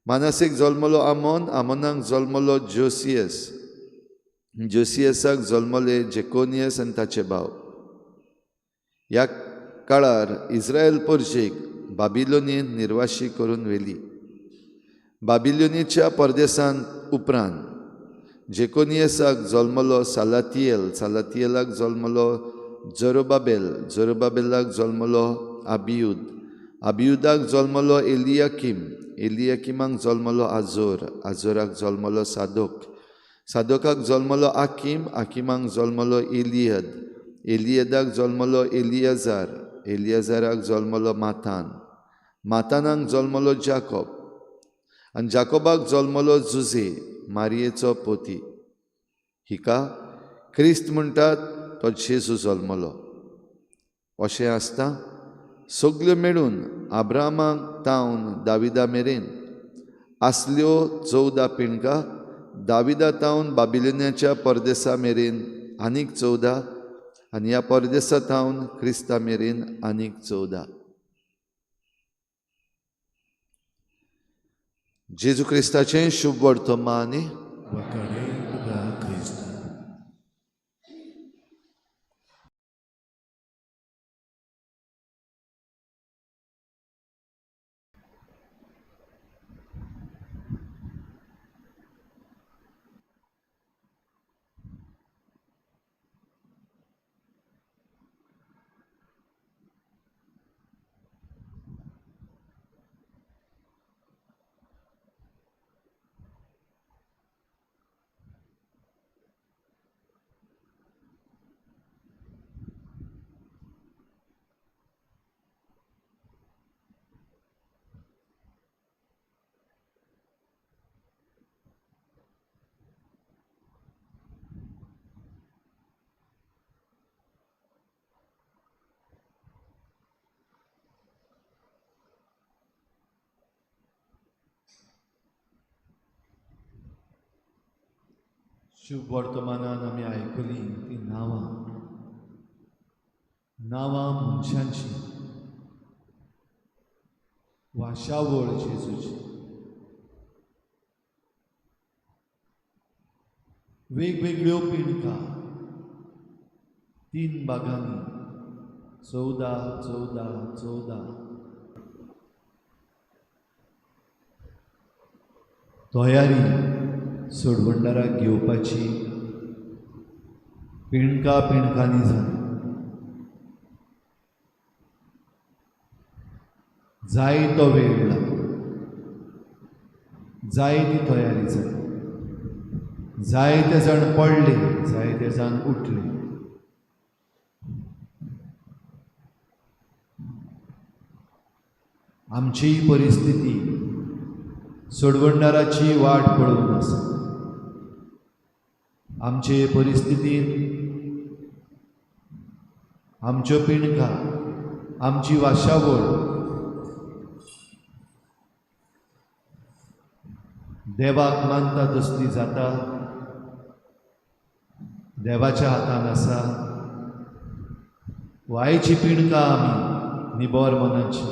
मानासेक जल्मलो आमोन, आमोनाक जल्मलो जोसियस, जोसियसाक जल्मले जेकोनियस आनी ताचे भाव. ह्या काळार इस्रायल परजेक बाबिलोनीन निर्वाशी करून व्हेली. बाबिलोनीच्या परदेसांत उपरांत जेकोनियसाक जल्मलो सालातियल, सालातियलाक जल्मलो जरोबाबेल, जरोबाबेलाक जल्मलो आबियुद, आबियुदाक जल्मलो एलियाकीम, एलियाकिमाक जल्मलो आजोर, आजोराक जल्मलो सादोक, सादोकाक जल्मलो आकीम, आकिमाक जल्मलो एलियद, एलियदाक जल्मलो एलियाजार, एलियाजाराक जल्मलो मातान, मातानाक जल्मलो जाकोब आनी जाकोबाक जल्मलो जुजे मारियेचो पोती. हिका क्रिस्त म्हणटात तो जेजू जल्मलो. अशें आसता सगल्यो मेळून आब्रामाक तावन दाविदा मेरेन आसल्यो 14 पिणका, दाविदा तावन बाबिलोनियाच्या परदेसा मेरेन आनीक 14 आनी ह्या परदेसा तावन क्रिस्ता मेरेन आनीक 14. जेजू क्रिस्ताचें शुभ वर्तमान. शुभ वर्तमानान आमी आयकली ती नांवां, नांवां मनशांची, वाशावळ जेजूची, वेगवेगळ्यो पिणका 3 भागांनी 14 14 14. तयारी सोडवणदाराक घेवपाची पिणका पिणकांनी जाली. जाय तो वेळ लागलो, जाय ती तयारी जाली, जायते जाण पडले, जायते जाण उठले. आमची परिस्थिती सोडवणदाराची वाट पळोवन आसा. आमचे परिस्थितीन आमच्यो पिणकां, आमची वाशावळ देवाक मानता तसली जाता, देवाच्या हातान आसा. वायची पिणकां आमी निबोर मनाची,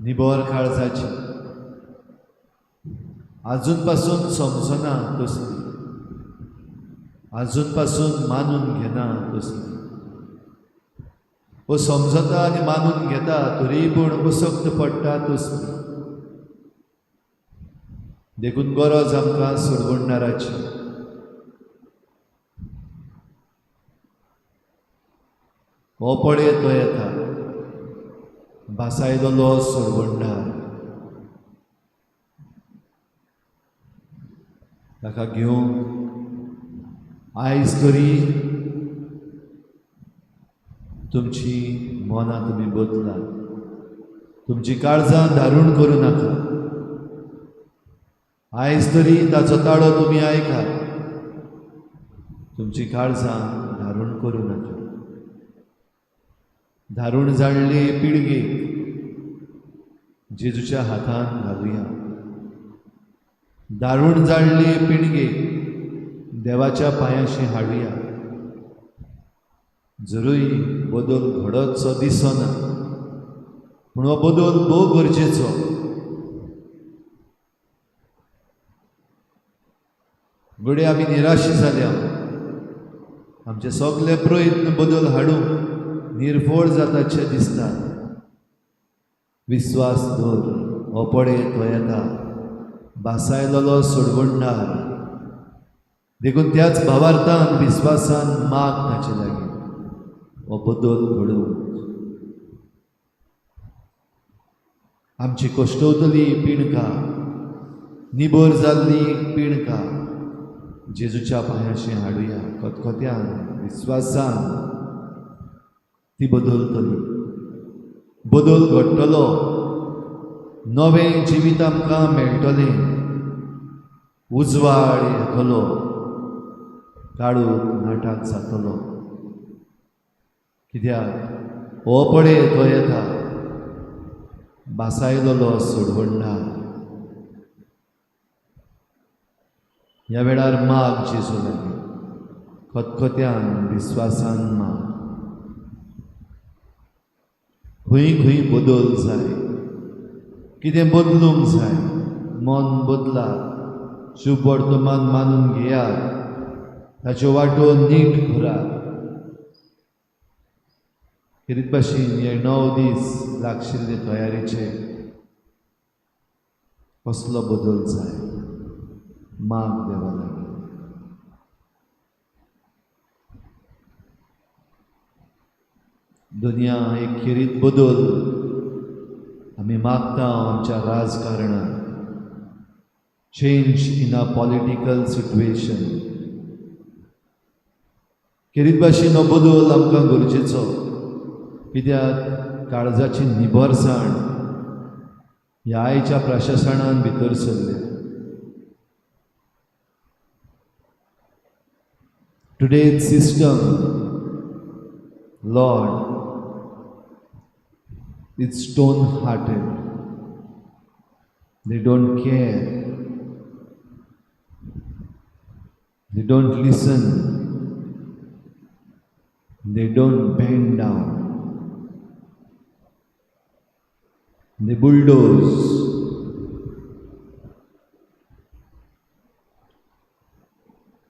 निबोर काळजाची आजून पासून समजना तसली, आजून पासून मानून घेना तसली. वो समजता आनी मानून घेता तरी पूण असक्त पडटा तसली. देखून गरज आमकां सोडवणदाराची. हो पळय तो येता भासायलो सोडवणदार, ताका घेवंक आयज तरी तुमची मनां तुमी बदलात, तुमची काळजां धारूण करूं नाका. आयज तरी ताचो ताळो तुमी आयकात, तुमची काळजां धारूण करूं नाका. धारूण जाल्ले पिळगेक जेजूच्या हातान घालुया. दारूण जाल्ले पिळगेक देवाच्या पांयाशी हाडुया. जरूय बदल घडतसो दिसना, पूण हो बदल भोव गरजेचो. घडये आमी निराशी जाल्या, आमचे सगळे प्रयत्न बदल हाडूंक निर्फळ जाताचे दिसता. विस्वास दवर, हो पळय तो येता भासायलो सोडवणदार. देखून त्याच भावार्थान विस्वासान माग ताचे लागीं हो बदल घडोवंक. आमची कश्टवतली पिणकां, निबर जाल्ली पिणकां जेजूच्या पांयाशी हाडुया. खतखत्यान विस्वासान ती बदलतली, बदल घडटलो, नवें जिवीत आमकां मेळटलें, उजवाड येतलो, काळोख नाटाक जातलो. कित्याक हो पळय तो येता भासायलो सोडवणदार. ह्या वेळार माग जेजू लागीं, खतखत्यान विस्वासान माग. खंय खंय बदल जाय, कितें बदलूंक जाय, मन बदलात, शुभ वर्तमान मानून घेयात, ताच्यो वाटो नीट करात. खेरीत भाशेन हे 9 दीस लागशिल्ले तयारीचे कसलो बदल जाय माग देवा लागीं. दुनिया एक खेरीत बदल आमी मागता आमच्या राजकारणांत. Change in a political situation. खेरीत भाशेन हो बदल आमकां गरजेचो, कित्याक काळजाची निबरसाण ह्या आयच्या प्रशासनान भितर सरल्या. Today's system, Lord, it's stone-hearted. They don't care. They don't listen. They don't bend down. They bulldoze.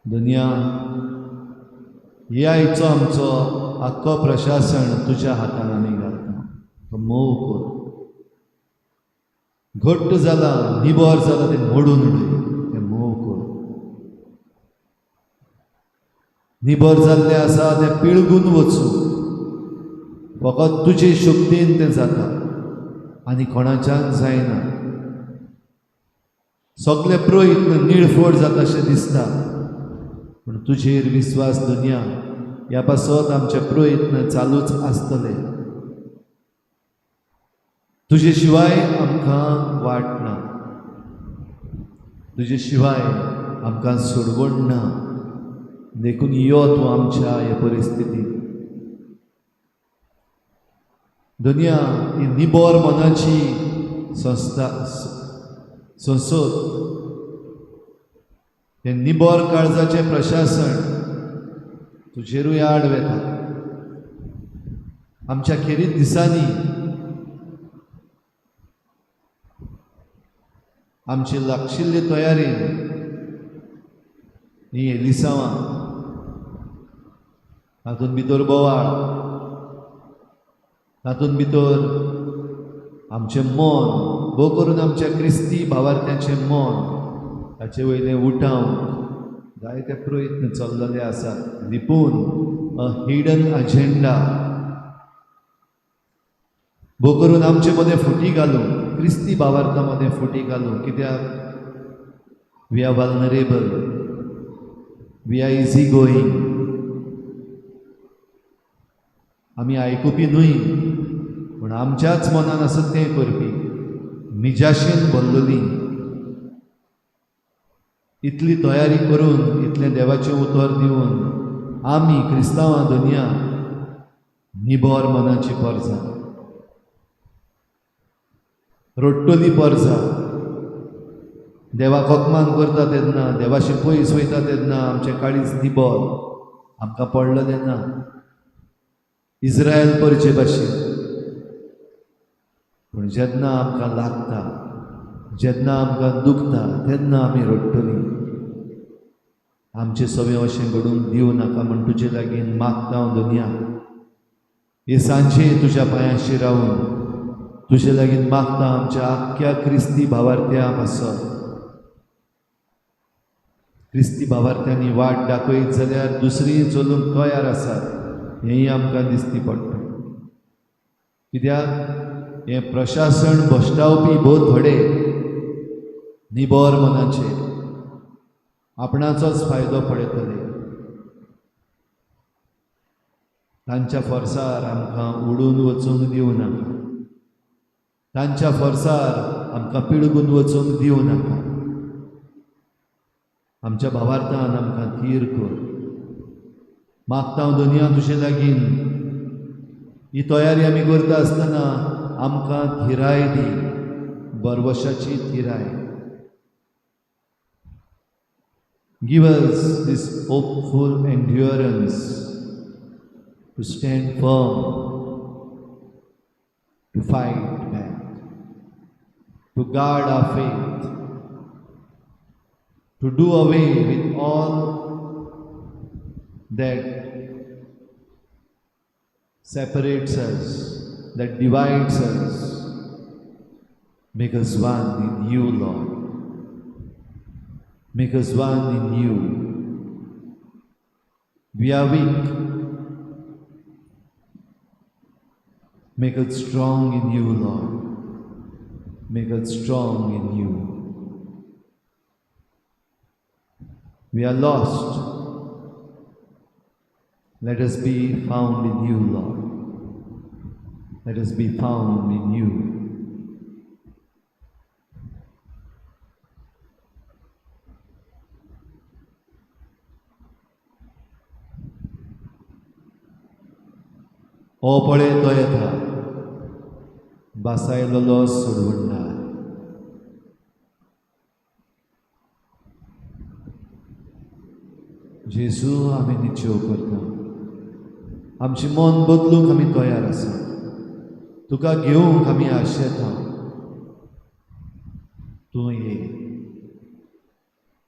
दुनिया हे आयचो आमचो आख्खो प्रशासन तुज्या हातान आमी घालता. तो मोव कर, घट्ट जाला, निबर जाला तें मोडून उडय, तें मोव कर. निबर जाल्लें आसा तें पिळगून वचूं, फकत तुजे शक्तीन तें जाता आनी कोणाच्यान जायना. सगळे प्रयत्न निळफळ जाता अशें दिसता, पूण तुजेर विस्वास दुनिया ह्या पासत आमचे प्रयत्न चालूच आसतले. तुजे शिवाय आमकां वाट ना, तुजे शिवाय आमकां सोडवण ना. देखून यो तूं आमच्या हे परिस्थितींत. दुनिया ही निबोर मनाची संस्था संसद, हें निबोर काळजाचें प्रशासन तुजेरूय आड वेता. आमच्या खेरीत दिसांनी आमची लागशिल्ली तयारेन ही एलिसांवां, तातूंत भितर बोवाळ, तातूंत भितर आमचें मन, भोव करून आमच्या क्रिस्ती भावार्थ्यांचें मन ताचे वयलें उठावंक जायते प्रयत्न चल्लेले आसात लिपून, अ हिडन अजेंडा. भोव करून आमचे मदें फुटी घालूंक, क्रिस्ती भावार्थां मदें फुटी घालूंक. कित्याक we are vulnerable, we are easy going. आमी आयकुपी न्हय, पूण आमच्याच मनान आसा तें करपी, निजाशेन भरलेली. इतली तयारी करून, इतलें देवाचें उतर दिवन आमी क्रिस्तांवां दुनिया निबोर मनाची परजा, रडटली परजा. देवाक अपमान करता तेन्ना, देवाशी पयस वयता तेन्ना आमचें काळीज निबोर, आमकां पडलेलें ना इस्रायल परचे भाशेन. पूण जेन्ना आमकां लागता, जेन्ना आमकां दुखता, तेन्ना आमी रडटलीं. आमचें सगळें अशें घडूंक दिवं नाका म्हण तुजे लागीं मागता हांव दुनिया. हे सांजे तुज्या पांयांशी रावून तुजे लागीं मागता आमच्या आख्ख्या क्रिस्ती भावार्थ्यां पासत. क्रिस्ती भावार्थ्यांनी वाट दाखयत जाल्यार दुसरी चलूंक तयार आसात, हेंय आमकां दिसती पडटा. कित्याक हें प्रशासन भश्टावपी भोव थोडे निबोर मनाचे, आपणाचोच फायदो पळयतले. तांच्या फोर्सार आमकां उडून वचूंक दिवं नाका, तांच्या फोर्सार आमकां पिळगून वचूंक दिवं नाका. आमच्या भावार्थान आमकां थीर कर. मागता हांव दुनिया तुजे लागीं, ही तयारी आमी करता आसतना आमकां थिराय दी, बरवशाची थिराय. Give us this hopeful endurance to stand firm, to fight back, to guard our faith, to do away with all that separates us, that divides us. Make us one in you, Lord. Make us one in you. We are weak. Make us strong in you, Lord. Make us strong in you. We are lost. Let us be found in you, Lord. Let us be found in you. ओ पळय तो येता, बासायलोलो सोडवणदार. जेजू, आमी निश्चय करता, आमचें मन बदलूंक आमी तयार आसा, तुका घेवंक आमी आशेता. तूं ये,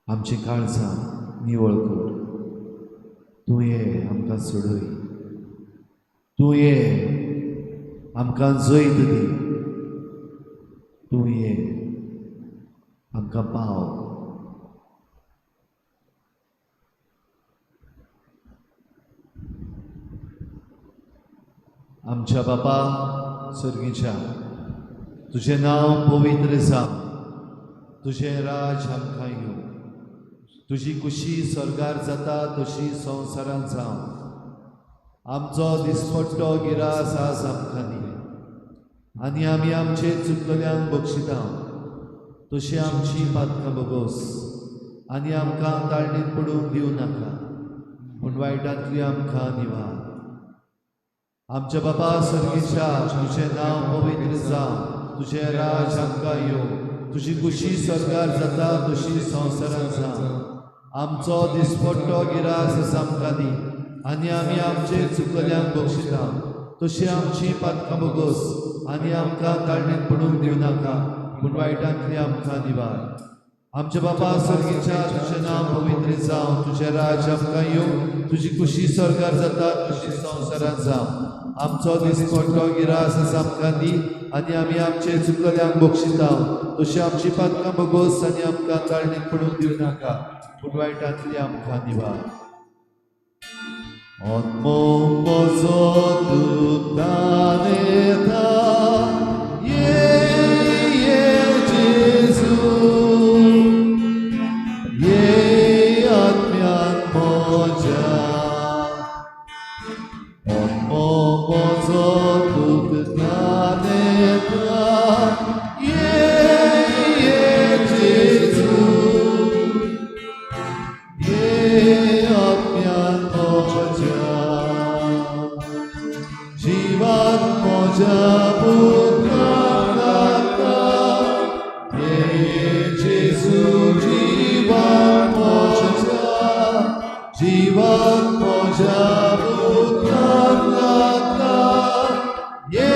आमचीं काळजां निवळ कर. तूं ये, आमकां सोडय. तूं ये, आमकां जैत दी. तूं ये, आमकां पाव. आमच्या बापा सर्गीच्या, तुजें नांव पवित्र जावं, तुजें राज आमकां येवं, तुजी कुशी स्वर्गार जाता तशी संवसारांत जावं. आमचो दिसपट्टो गिरास आज आमकां दी, आनी आमी आमचे चुकलल्यांक बक्षिता तशी आमची पातकां भोगोस आनी आमकां ताळणीत पडूंक दिवं नाका पूण वायटांतली आमकां निवार. आमच्या बाबा सर्गीच्या तुजें नांव पवित्र जावं, तुजें राज आमकां येवं, तुजी खुशी स्वर्गार जाता तशी संवसारांत जावं. आमचो दिसपट्टो गिरास आमकां दी आनी आमी आमचे चुकल्यांक बक्षिता तशी आमची पातकां भोगोस आनी आमकां ताळणीत पडूंक दिवं नाका पूण वायटांतली आमकां निवार. आमच्या बापा सर्गीच्या तुजें नांव पवित्र जावं, तुजें राज आमकां येवं, तुजी खुशी स्वर्गार जाता तशी संवसारांत जावं. आमचो दिसपट्टो गिरास आमकां दी आनी आमी आमचे चुकल्यांक बक्षिता तशी आमची पातकां भोगोस आनी आमकां ताळणीत पडूंक दिवं नाका पूण वायटांतली आमकां निवार. आत्मो म्हजो दुख्खान येता, ये ये जेजू, ये आत्म्यान म्हज्या. आत्मो म्हजो दुख्खान येता, ये ये जेजू, ये आत्म्यान म्हज्या. जिवान म्हज्या बुद्धान लागता, ये जेजू जिवान म्हज्या, जिवान म्हज्या बुद्धान लागता, ये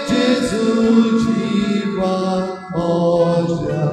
जेजू जिवान म्हज्या.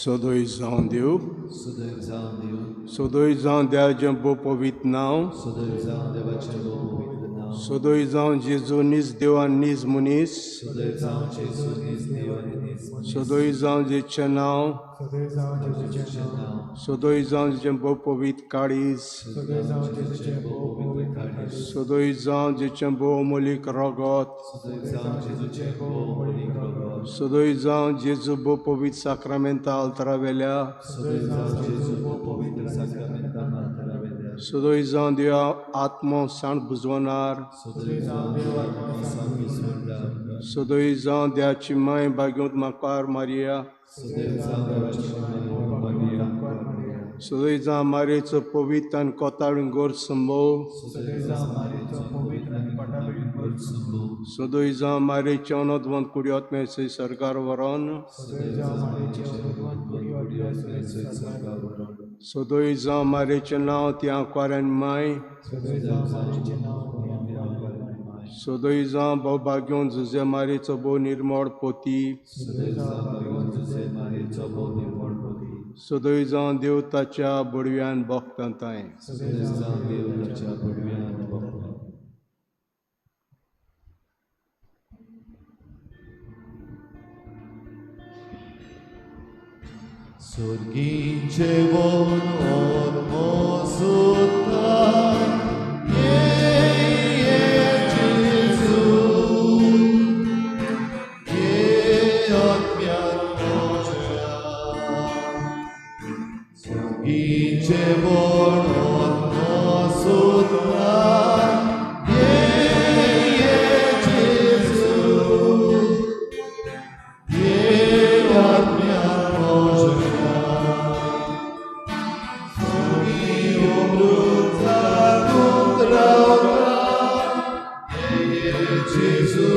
सदोय जावन देव, सदैव जावन देव, सदोय जावन देवाचें भोव पवित्र नांव, सदैव जावन देवाचें भोव पवित्र नांव, सदोय जावन जेजू नीज देव आनी नीज मनीस, सदैव जावन जेजू नीज देव आनी नीज मनीस, सदोय जावन जेचें नांव, सदैव जावन जेजूचें नांव, सदोय जावन जेचें भोव पवित्र काळीज, सदैव जावन जेजूचें भोव पवित्र काळीज, सदोय जावन जेचें भोव अमोलीक रगत, सदैव जावन जेजूचें भोव अमोलीक रगत, सदोय जावन जेजू भोव पवित्र साक्रामेंता आल्तरावेल्या, सदैव जावन जेजू भोव पवित्र साक्रामेंता आल्तरावेल्या, सदोय जावन देव आत्मो सांड बुजवणार, सदैव जावन देव आत्मो सांड बुजवणार, सदोय जावन देवाची माय भाग्यवंत माकार मारिया, सदैव जावन देवाची माय मारिया, सदोय जावन मारयेचो पवित्र आनी कोताळून गोर संभव, सदैव जावन मारयेचो पवित्र आनी कोताळून गोर संभव, सदोय जावन मारयेचे अनोदवंत कुडयोत्मे सय सरकार व्हरोन, सदैव जावन मारयेचे अनोदवंत कुडयोत्मे सय सरकार व्हरोन, सदोय जावन मारयेचें नांव ती आंकवार आनी माय, सदैव जावन मारयेचें नांव ती आंकवार आनी माय, सदोय जावन भोव भाग्यवंत जुजे मारयेचो भोव निर्मळ पोती, सदैव जावन भाग्यवंत जुजे मारयेचो भोव निर्मळ पोती, सदोय जावन देव ताच्या बडव्यान भोगतांय, सदैव जावन देव ताच्या बडव्यान भोगतांय. स्वर्गींचे वन आत्मो सोदता, ये ये जेजू, ये आत्म्यान म्हज्या. स्वर्गींचे वन आत्मो सोदता, ये ये जेजू, ये आत्म्यान म्हज्या. अमृत जागूंक रावता, ये जेजू